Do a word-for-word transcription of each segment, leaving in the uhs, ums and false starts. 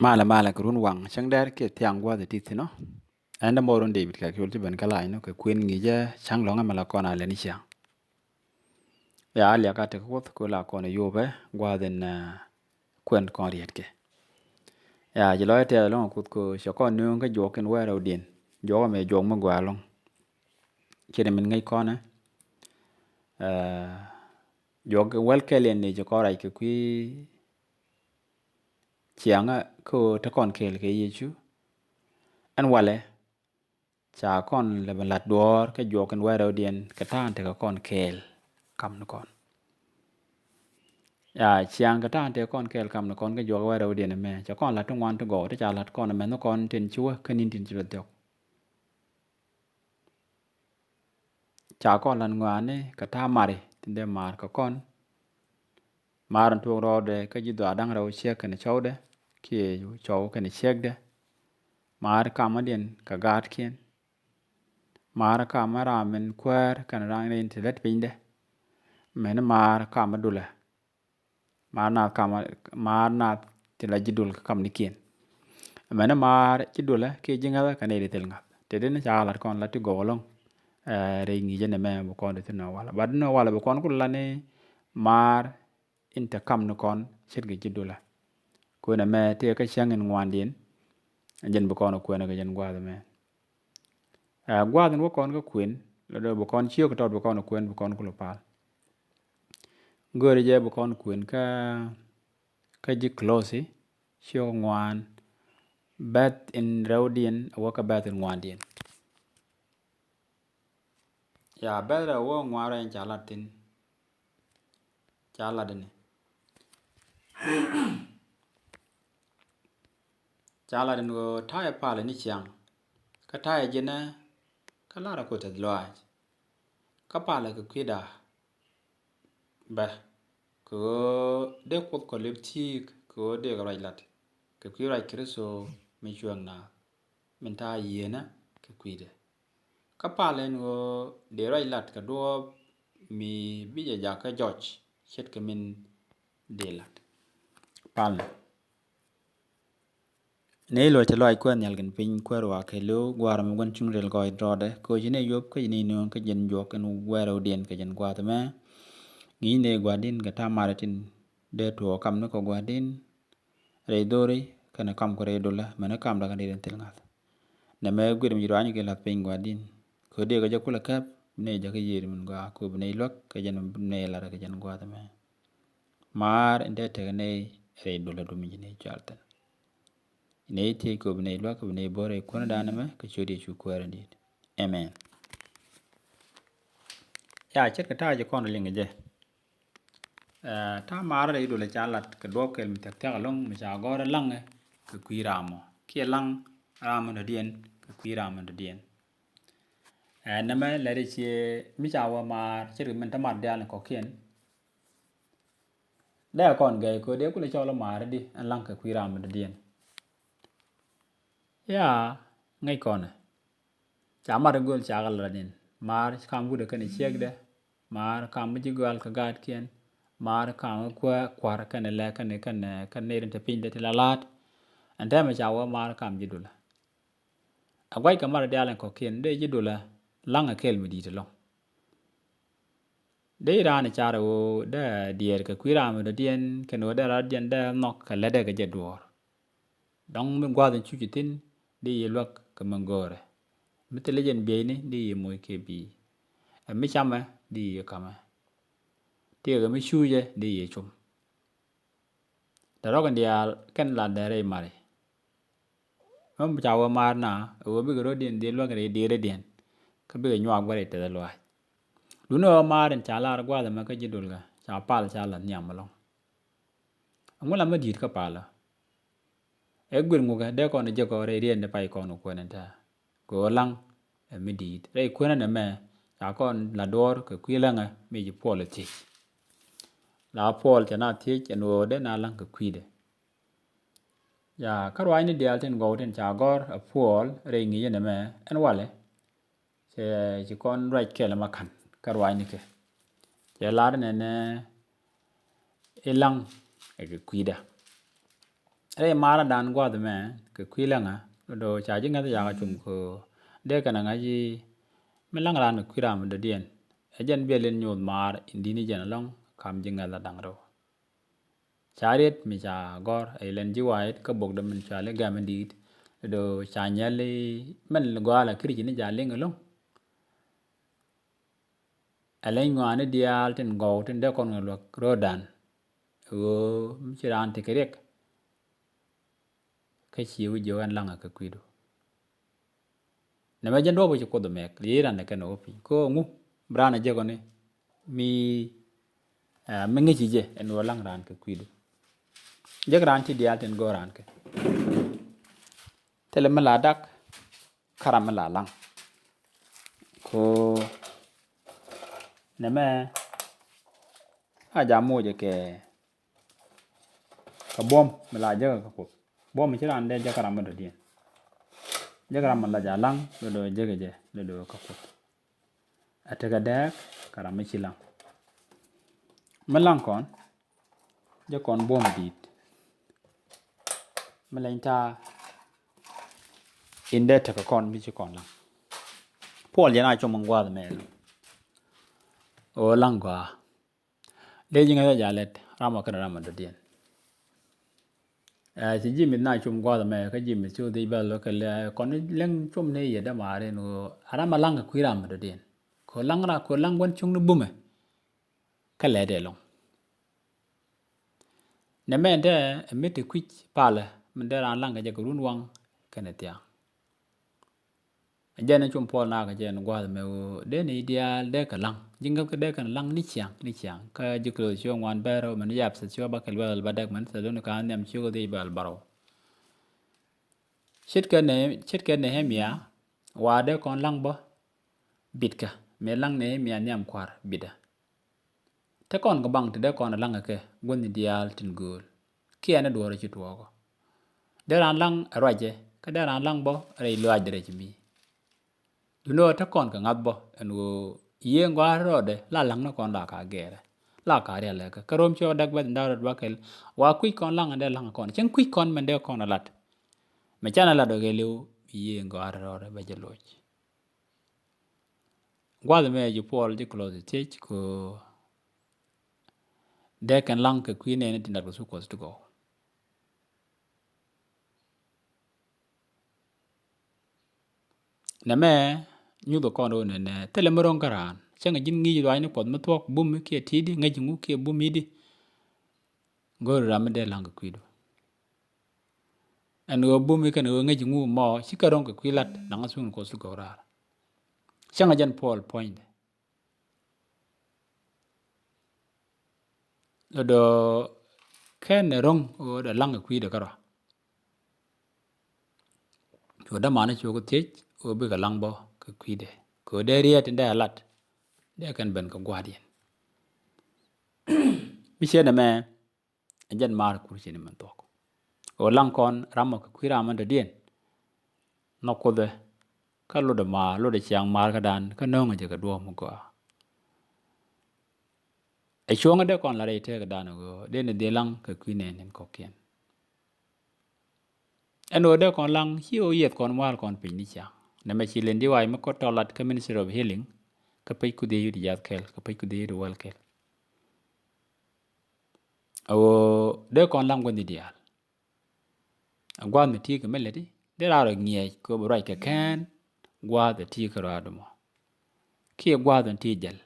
Malɛ malɛ kɛ run waŋ cäŋ dɛr kiɛ thiaŋ gua̱th ɛ ti thi̱n ɔ. Ɛn dämɔ run David kɛ kiol ci ben kä la̱a̱c nɔ kɛ kuën ŋi̱i̱cä cäŋ lɔ̱ŋ ɛmɛ la kɔn a lɛni ciaŋ. Ya liak a tek Kuoth kɛ la kɔn yopɛ gua̱th in kuɛn kɔn riet kɛ. Ya ci lɔc tɛth lɔŋ Kuoth kɛ cɛ kɔn nööŋ kä juɔk in wɛrɛ wä diɛn juɔk ɛmɛ juɔk mi gɔaa lɔŋ. Ci ri min ŋäc kɔn ɛ juɔk in wäl kɛl in ni ci kɔn rac kɛ kui̱ ciaŋä kä ɣöö te kɔn kɛɛl kɛ Yecu. Ɛn walɛ ca kɔn lɛ ben lat duɔ̱ɔ̱r kä juɔk in wɛrɛ wä diɛn kɛ ta̱a̱n tekɛ kɔn kɛɛl kam ni kɔn. Ya ciaŋ kɛ ta̱a̱n tekɛ kɔn kɛɛl kam ni kɔn kä juɔk in wɛrɛ wä diɛn ɛmɛ ca kɔn lat ti ŋuan ti gɔw ti ca lat kɔn ɛmɛ ni kɔn tin ci wä kä nin tin ci bɛ dhiɔk. Ca kɔn lan ŋɔaani kɛ ta̱a̱ mari tin dee maar kɛ kɔn. Maar in tuɔɔk rɔɔdɛ kä ji̱ dhɔaar da̱ŋ rɛw ciek kɛnɛ cɔwdɛ kiɛ cɔw kɛnɛ ciekdɛ. Maar kamä diɛn kɛ gaatkiɛn. Maar kamä ram min kuäär kɛnɛ ram in ti lät pinydɛ. Mɛni maar kamä dulɛ. Maar naath kamä maar naath ti la ji̱ dul kä kamnikiɛn. Mɛni maar ji̱ dulɛ kiɛ ji̱ ŋäthä kɛ nɛy ti thil ŋa̱th. Tëë dini ca lat kɔn la ti gɔw ɛlɔ̱ŋ. Rɛy ŋi̱i̱cä nɛmɛ bi kɔn ti thi̱n ɔ walɛ bat ni ɔ walɛ bi kɔn kul la ni maar in te kam ni kɔn ce̱tkɛ ji̱ dulɛ. Kuënɛ mɛ tëë kä cäŋ in ŋuandiɛn. Jɛn bi kɔn kuënɛ kɛ jɛn gua̱a̱th ɛmɛ. Ɛ gua̱a̱th in wä kɔn kä kuën la dee bi kɔn ciök tɔt bi kɔn kuën bi kɔn kul pal. Göri jɛ bi kɔn kuën kä kä ji̱ Kolosi ciök ŋuan bɛth in rɛwdiɛn a wä kä bɛth in ŋuandiɛn. Ya bɛth rɛw wä ŋuan rɛy in ca lat thin. Ca lat ini ca lat in ɣöö ta̱yɛ palɛ ni ciaŋ kä ta̱yɛ ji̱nɛ kä lar a Kuoth tɛth lɔaac. Kä palɛ kɛ kui̱da bɛ kɛ ɣöö dee Kuoth kɔ lip thi̱i̱k kɛ ɣöö dee kɛ ruac lat kɛ kui̱ ruac Kritho mi cuɛŋ naath min ta̱a̱ yieenä kɛ kui̱dɛ. Kä palɛ ɛn ɣöö dee ruac lat kɛ duɔ̱ɔ̱p mi bi jɛ jakä jɔc ce̱tkɛ min dee lat. Palɛ nɛ i̱ luɔc tɛ lɔac kuɛn nhial kɛn piny kuɛr wa kɛ lo̱o̱ gua̱a̱r mi gua̱n cuŋ ril gɔɔy rɔɔdɛ kɛ ɣöö ci nɛ yuɔp kä ci nɛ nööŋ kä jɛn juɔk kɛn wɛrɛ wä diɛn kɛ jɛn gua̱a̱th ɛmɛ. Ŋi̱i̱c nɛ gua̱a̱r di̱n kɛ ta̱a̱ marɛ tin dee tuɔɔk kam ni kɔ gua̱a̱r di̱n. Rɛy dho̱ri kɛnɛ kam kɔ rɛy dulä mɛnɛ kam dakä dee rin thil ŋa̱th. Nɛmɛ guir mi ci rua̱ny kɛ la̱th piny gua̱di̱n. Kɛ diɛ kɛ jɛ kulɛ käp bi nɛy jakä yiëër min gɔaa kɛ bi nɛy luäk kɛ jɛn bi nɛy lat kɛ jɛn gua̱a̱th ɛmɛ. Maar in te tek nɛy rɛy dulä dumi ci nɛy cual thin. Nɛy thiec kɛ bi nɛy luäk kɛ bi nɛy bo̱r rɛy kuäär dan ɛmɛ kɛ ciöt Yecu Kuäär in di̱i̱t. Amen. Ya ce̱tkɛ ta̱a̱ ci kɔn liŋ kɛ jɛ. Ɛ ta̱a̱ maarä rɛy dulä ca lat kɛ duɔ̱ɔ̱p kɛl mi thia̱k thia̱k ɛlɔ̱ŋ mi ca gɔ̱r ɛ laŋɛ kɛ kui̱ ramɔ kiɛ laŋ ramɔ dɔ̱diɛn kɛ kui̱ ramɔ dɔ̱diɛn. Ɛ nɛmɛ lɛri ciɛ mi ca wä maar ce̱tkɛ min te mar diaal ni kɔ̱kiɛn. Dee kɔn gɛy kɛ dee kulɛ cɔl ɛ maar di ɛn laŋ kɛ kui̱ ramɔ dɔ̱diɛn. Ya ŋäc kɔnɛ. Ca mat göl cakɛ lat in maar kam wut ɛ kɛn ciekdɛ. Maar kam mi ji̱ gɔal kɛ gaatkiɛn. Maar kam mi kuäär kua̱r kɛn lɛ kɛn kɛn kɛn nɛy rin te pinydɛ ti la la̱a̱t. Ɛn tɛmɛ ca wä maar kam ji̱ dulä. A gua̱c kɛ mat diaal in kɔ̱kiɛn dee ji̱ dulä la̱ŋ ɛ kɛl mi di̱i̱t ɛlɔ̱ŋ. Dee raan car ɣöö dee diɛɛr kɛ kui̱ ram mi dɔ̱diɛn kɛn ɣöö dee rat jɛn dee nhɔk kɛ lätdɛ kɛ jɛ duɔ̱ɔ̱r. Dɔ̱ŋ mi gua̱a̱th in cuc thi̱n dee yɛ luäk kɛ mi go̱o̱rɛ. Mi thilɛ jɛn bieyni dee yɛ moc kɛ bi̱i̱. Ɛ mi camɛ dee yɛ ka̱mɛ. Tëëkɛ mi cuucɛ dee yɛ cum. Tɛ rɔ̱k in diaal kɛn lat dee rɛy mari. Mɛ mi ca wä maar na ɛ wä bikɛ rɔ̱diɛn dhil luäk rɛy diɛɛrdiɛn kä bikɛ nyuak bä rɛy tɛth luaac. Duundɛ ɣöö maar in ca lar gua̱a̱th ɛmɛ kä ji̱ dulgɛ ca pal ca la̱th nhiam ɛlɔ̱ŋ. Ɛŋu la mi di̱i̱t kä palä? Ɛ guir ŋukɛ dee kɔn ɛ jek ɔ rɛy riɛn ni pay kɔn kɛ kuɛn in tɛ̈ kɛ ɣöö laŋ ɛ mi di̱i̱t rɛy kuenä nɛmɛ. Ca kɔn la duɔ̱ɔ̱r kɛ kui̱ läŋä mi ci Puɔl ɛ thiec. La Puɔl cɛ na thiec ɛn ɣöö dee na laŋ kɛ kui̱dɛ. Ya kä ruaacni diaal tin gɔw tin ca gɔ̱r ɛ Puɔl rɛy ŋi̱i̱cä nɛmɛ ɛn walɛ. Cɛ ci kɔn ruac kɛl ma ka̱n kä ruaacnikɛ. Cɛ lar nɛnɛ i̱ laŋ ɛ kɛ kui̱dä. Rɛy maaradan gua̱a̱th ɛmɛ kɛ kui̱ läŋä, do̱do̱ ca ji̱ ŋäth jakä cum kɛ ɣöö dee kɛn ɛ ŋa̱c i̱ mi laŋ raan kɛ kui̱ ram mi dɔ̱diɛn, ɛ jɛn biɛl in nyoth maar in di̱t ni jɛn ɛlɔ̱ŋ, kam ji̱ ŋäth la da̱ŋ rɛw. Ca riet mi ca gɔ̱r ɛ ilɛn ji̱ wa̱a̱ it kä bokdɛ min cɔal i̱ Gɛ̈m in Di̱i̱t, do̱do̱ ca nyɛl i̱ mɛn gɔaalɛ kirici ni jɛ liŋ ɛlɔ̱ŋ. Ɛ leny ŋɔaani diaal tin gɔw tin dee kɔn kɛ luäk ro̱o̱dan. Ɣöö mi ci raan tekɛ riɛk, kä ci wi̱c jiök ɛn laŋä kɛ kui̱du. Nɛmɛ jɛn duɔ̱ɔ̱p ci Kuoth ɛ mɛk, li̱i̱ran ɛ kɛn ɛ wä piny. Kä ŋu bi raan ɛ jek ɔni mi, ɛ, mi ŋi̱ci jɛ ɛn ɣöö laŋ raan kɛ kui̱du. Jek raan ti diaal tin go̱o̱r raan kɛ. Thilɛ mi la dak kä ram mi la laŋ. Ko nɛmɛ a jam mocɛ kɛ, kɛ buɔ̱m mi la jäkä kä Kuoth. Buɔ̱m mi ci raan dee jäkä ram mi dɔ̱diɛn. Jäkä ram mi la ja laŋ, do̱do̱ jäkä jɛ, do̱do̱ kä Kuoth. A tekɛ dääk kä ram mi ci laŋ. Mi laŋ kɔn, jɛ kɔn buɔ̱m di̱i̱t. Mi leny ta̱a̱ in dee tekɛ kɔn mi ci kɔn laŋ. Puɔl jɛ na cum in gua̱a̱th mɛ. Ɣöö laŋ gɔaa. Dee ji̱ ŋäth ɛ ja̱ lɛt ram ɔ kɛnɛ ram ɔ dɔ̱diɛn. Ɛ, ci ji̱ mi̱th na cum gua̱a̱th ɛmɛ kä ji̱ mi̱th ci wä dhiec bɛl lo̱ kɛ lɛ kɔn ni lɛŋ cum ni yɛ dämaari ni ɣöö a ram a laŋ kɛ kui̱ ram ɔ dɔ̱diɛn. Kɛ laŋ ra kɛ laŋ gua̱n cuŋni bumɛ. Kä lɛt ɛ lɔ̱ŋ. Nɛmɛ ɛn te ɛ mi te kui̱c palä mi dee raan laŋ kɛ jɛ kɛ run waŋ kɛnɛ thia̱a̱ŋ. Jɛn cum Puɔl nakä jɛn gua̱a̱th mɛ ɣöö dee ni diaal dee kɛ laŋ. Ji̱ ŋäth kä dee kɛn laŋ ni ciaŋ, ni ciaŋ. Kä ji̱ Kuloth ciök ŋuan bɛr ɣöö mɛn yap sɛ ciök bäkɛl bɛl bädäk mɛn Thɛthalonika nhiam ciök dhiec bɛl bärɔw. Ce̱tkɛ Nɛ-, ce̱tkɛ Nehemia, wa dee kɔn laŋ bä bitka, mëë laŋ Nehemia nhiam kua̱r bitdä. Te kɔn kɛ baŋ ti dee kɔn ɛ laŋ kɛ gua̱thni diaal tin gööl. Kiɛ ni duɔ̱ɔ̱r ci tuɔɔkɔ. Dee raan laŋ ɛ ruacɛ, kä dee raan laŋ bä rɛy luaacdɛ rɛy ci mi. Duundɛ ɣöö te kɔn kɛ ŋa̱th bä ɛn ɣöö yiëë ŋɔaar rɔɔdɛ la laŋni kɔn la ka gɛɛrɛ. La ka rialɛ kɛ. Kä Rom ci ɣä däk bɛth in da̱k rɔɔd bakɛl. Wa kui̱c kɔn laŋ ɛn dee laŋ kɔn. Cäŋ kui̱c kɔn mɛn dee kɔn ɛ lat. Mɛ canɛ lat ɔ kɛ li̱w yiëë ŋɔaar rɔɔdɛ bɛ jɛ loc. Gua̱th mɛ ji̱ Puɔl ji̱ Kuloth thiec kɛ ɣöö dee kɛn laŋ kɛ kui̱ nɛɛni tin da̱k kɛ thuk Kuɔth ti gɔw. Nɛmɛ nyuthɛ kɔn ro̱o̱ nɛnɛ thilɛ mi ro̱ŋ kä raan. Cäŋɛ ji̱n ŋi̱i̱c ruaacni Kuɔth mi thuɔ̱k bumi kiɛ ti̱i̱di ŋäci ŋu kiɛ bumi di. Go̱o̱ri ram mi dee laŋ kɛ kui̱du. Ɛn ɣöö bumi kɛn ɣöö ŋäci ŋu mɔ ci kɛ ro̱ŋ kɛ kui̱ lat naŋ a thuŋni Kuɔth ti gɔw raar. Cäŋɛ jɛn Puɔl puɔ̱nydɛ. Lɔ dɔ̱ kɛn ɛ ro̱ŋ ɣöö dee laŋ kɛ kui̱dɛ kärɔa. Cu dämani cu kɛ thiec ɣöö bikɛ laŋ bä kɛ kui̱dɛ. Kɛ ɣöö dee riet in dee a lat dee kɛn ben kɛ gua̱a̱r yɛn. Mi ciɛ nɛmɛ ɛ jɛn maar kur cini min thuɔ̱k. Ɣöö laŋ kɔn ram ɔ kɛ kui̱ ram in dɔ̱diɛn. Nhɔk Kuothɛ kä lotdɛ maar, lotdɛ ciaŋ maar kädan kä no̱o̱ŋɛ jɛ kɛ duɔ̱ɔ̱p mi gɔaa. Ɛ cuɔ̱ŋä dee kɔn la rɛy tëëkädan ɣöö dee ni dhil laŋ kɛ kui̱ nɛɛni kɔ̱kiɛn. Ɛn ɣöö dee kɔn laŋ ci ɣöö yieth kɔn mua̱a̱l kɔn piny ni ciaŋ. Nɛmɛ ci lɛn di wac mi kɔt tɔlat kä Ministry of Healing kä pec ku dhieec wi̱cdɛ jiaath kɛl kä pec ku dhieec wi̱cdɛ wäl kɛl. Ɛ ɣöö dee kɔn laŋ gua̱thni diaal. Ɛ gua̱a̱th mi ti̱i̱ kɛ mi lätdi dee raar ɔ ŋiɛc kɛ ɣöö bi ruac kɛ kɛn gua̱a̱th ɛ ti̱i̱ kä rɔaadu mɔ. Kiɛ gua̱a̱th ɔ ti̱i̱ jäl.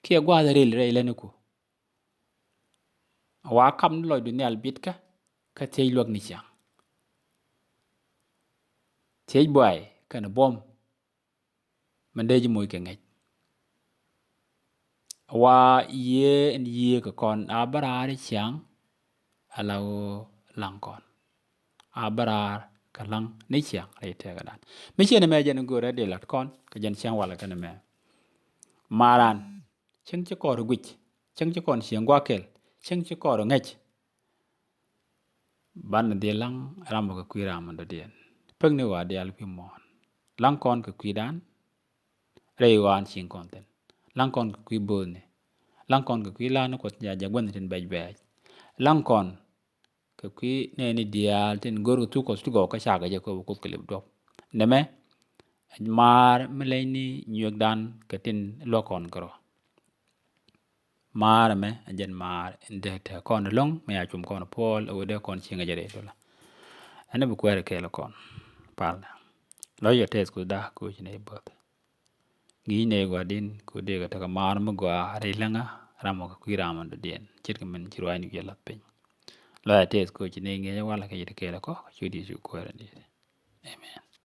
Kiɛ gua̱a̱th ɛ ril rɛy lätniku. Wa kap ni lɔcdu nhial bitkä kä thiec luäk ni ciaŋ. Thiec buay kɛnɛ buɔ̱m min dee ji̱ moc kɛ ŋäc. Wa yiëë ɛn yiëë kɛ kɔn a bä raar i̱ ciaŋ. Ala ɣöö laŋ kɔn a bä raar kɛ laŋ ni ciaŋ rɛy tëëkädan. Mi ciɛ nɛmɛ jɛn in göörä dee lat kɔn kɛ jɛn ciaŋ walɛ kɛn ɛmɛ. Maran cäŋ ci kɔn rɔ guic, cäŋ ci kɔn cieŋ gua̱a̱k kɛl, cäŋ ci kɔn rɔ ŋäc. Banɛ dhil laŋ ram ɔ kɛ kui̱ ram in dɔ̱diɛn. Pekni wa diaal kui̱ muɔ̱ɔ̱n. Laŋ kɔn kɛ kui̱dan rɛy ɣɔaan cieŋ kɔn thi̱n. Laŋ kɔn kɛ kui̱ bööthni. Laŋ kɔn kɛ kui̱ la̱a̱ni Kuɔth jaa jɛ gua̱thni tin bɛc bɛɛc. Laŋ kɔn kɛ kui̱ nɛɛni diaal tin go̱r kɛ thuk Kuɔth ti gɔw kä cakɛ jɛ kɛ wä Kuoth kɛ lip duɔ̱p. Nɛmɛ, maar mi leny ni nyuekdan kɛ tin luäk kɔn kɛ rɔ. Maar ɛmɛ ɛ jɛn maar in dee te kɔn ɛlɔ̱ŋ, mi a cum kɔn Puɔl, ɛ wee dee kɔn cieŋ ɛ jɛ rɛy dolä. Ɛn bi kuɛɛr kɛɛl kɔn palnɛ. Lɔcdä tɛth Kuothda kɛ ɣöö ci nɛy bo̱th. Ŋi̱i̱c nɛy gɔaa di̱n kɛ ɣöö dee kɛ tekɛ maar mi gɔaa rɛy läŋä, ram ɔ kɛ kui̱ ram in dɔ̱diɛn, ce̱tkɛ min ci ruaacni wi̱i̱ lath piny. Lɔcdä tɛth kɛ ɣöö ci nɛy ŋi̱eec walɛ kɛ yet kɛɛl kɔ, kɛ ciöt Yecu Kuäär in di̱i̱t. Amen.